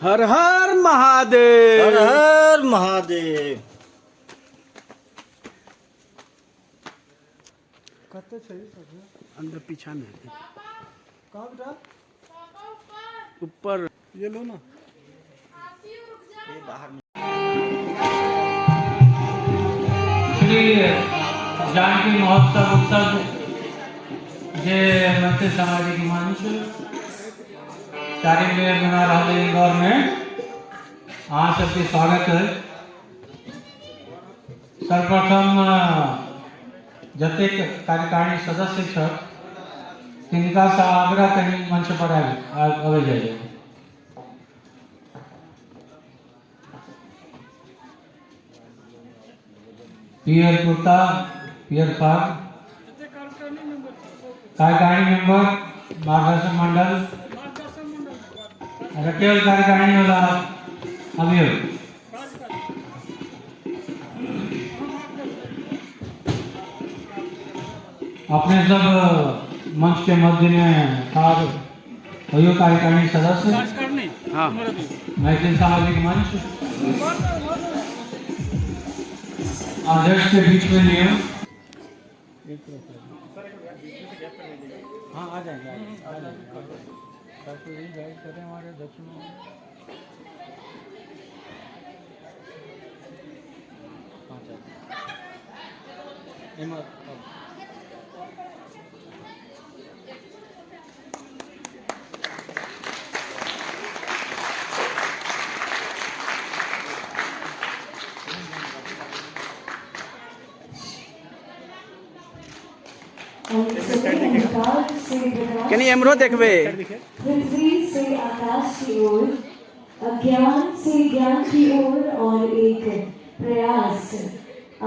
हर हर महादेव। हर हर महादेव। कते छै सब? अंदर पीछा में है। कहाँ बेटा? ऊपर। ये लो ना। श्री जानकी महोत्सव उत्सव जे मैथिल सामाजिक मंच चारिम बेर मना रहल है इंदौर में, अहाँ सबके स्वागत है। सर्वप्रथम जतेक कार्यकारिणी सदस्य छथि तिनकासँ आग्रह कनि मंच पर आबि जाइए। पियर कुर्ता पियर पाग कार्यकारिणी मेंबर मार्गदर्शन मंडल। अच्छा, केवल कार्यकारिणी वाला अभियोग। अपने सब मंच के मध्य में ठाढ़ होइयो कार्यकारिणी सदस्य। हाँ। मैथिल सामाजिक मंच अध्यक्ष के बीच में नियम। हाँ, आ जाएंगे, आ जाएंगे, आ जाएंगे। सर को यही गाइड करें हमारे अध्यक्ष में। हाँ, चल। हिम्मत अब। और सभी अंधकार से प्रकाश कनि एमरो देखबै। पृथ्वी से आकाश की ओर, अज्ञान से ज्ञान की ओर और एक प्रयास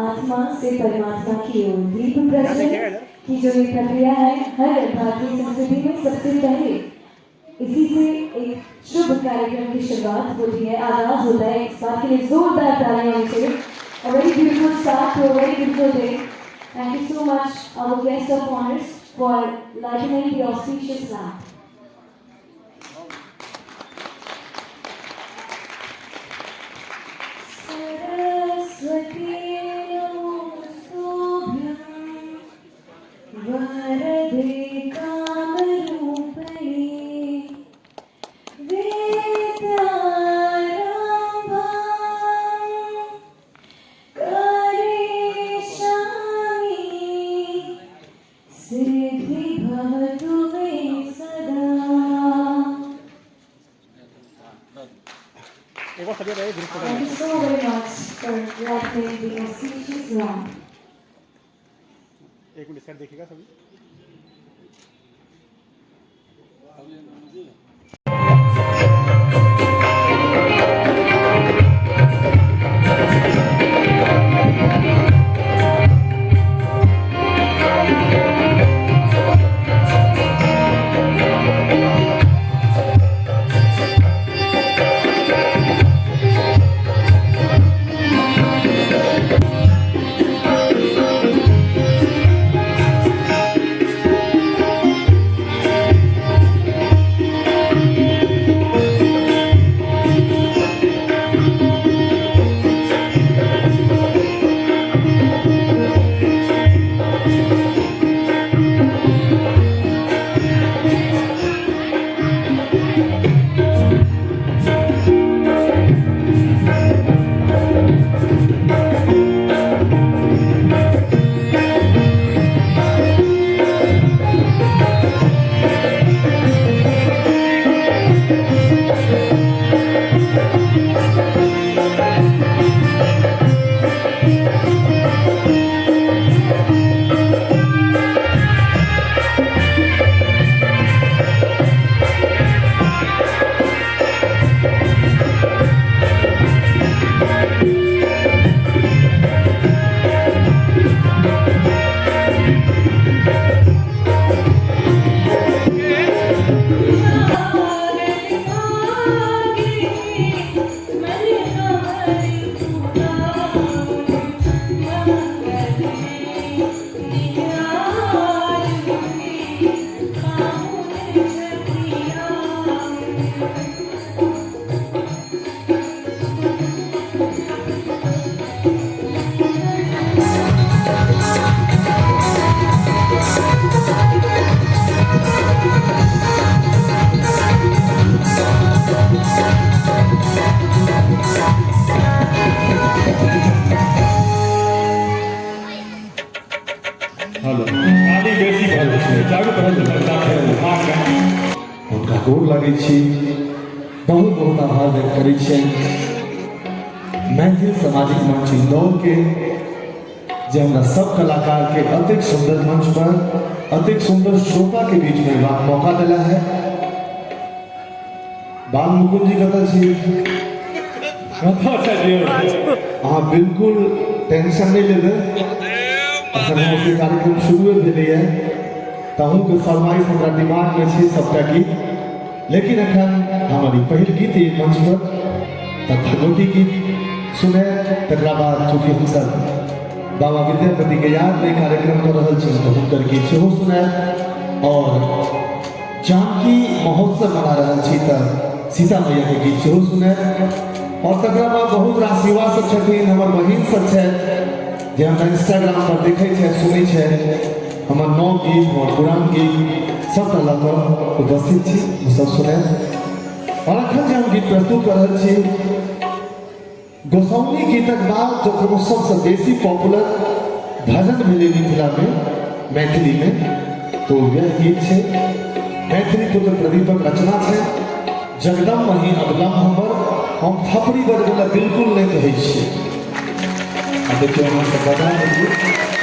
आत्मा से परमात्मा की ओर। दीप प्रज्वलन की जो ये प्रक्रिया है, हर भारतीय संस्कृति में सबसे पहले इसी से एक शुभ कार्यक्रम की शुरुआत होती है, आगाज होता है। इस बात के लिए जोरदार तालियां होनी चाहिए। A very beautiful start to a very beautiful day. Thank you so much, our guest of honors, for lighting the auspicious lamp. Saraswati नमोऽस्तुभ्यं वरदे कामरूपिणे विद्यारम्भं करिष्यामि, सिद्धि भवतु मे सदा। एक बार सभी रहे group photo. Thank you so very much for lighting the auspicious lamp. एक minute, side देखिएगा सभी। गोर लगै छी। बहुत बहुत आभार व्यक्त करै छियनि मैथिल सामाजिक मंच इंदौर के, जे हमरा सब कलाकार के अतेक सुंदर मंच पर अतेक सुंदर श्रोता के बीच में अयबाक मौका देला है। बाल मुकुंद जी कतऽ छी? कतऽ छथिन? अहाँ बिल्कुल टेंशन नहि लेबै, अखन हमर सबके कार्यक्रम शुरुए भेलैए, तऽ अहूँके फरमाइश हमरा दिमागमे छै सबटा गीत, लेकिन अखन हमर ई पहिल गीत ई मंच पर, तऽ भगवती गीत सुने, तकरा बाद चूँकि हमसब बाबा विद्यापतिके यादमे कार्यक्रम कऽ रहल छी तऽ हुनकर गीत सेहो सुनायब, और जानकी महोत्सव मना रहल छी तऽ सीता मैयाके गीत सेहो सुनायब। और तकरा बाद बहुत रास युवा सब छथिन, हमर बहिन सब छथि जे हमरा इंस्टाग्राम पर देखै छथि, सुनै छथि, हमर नव गीत, हमर पुरान गीत सबटा लऽ कऽ उपस्थित छी, ओ सब सुनायब। और अखन जे हम गीत प्रस्तुत कऽ रहल छी, गोसाउनी गीतक बाद जो कोनो सबसँ बेसी पॉपुलर भजन भेलै मिथिलामे, मैथिलीमे, तो वएह गीत छै। मैथिली पुत्र प्रदीपक रचना छै, जगदम्ब अहीं अवलम्ब हमर। हम थपड़ी बजबै लए बिल्कुल नहि कहै छियै, आ देखियौ अहाँ सब बजा देलियै।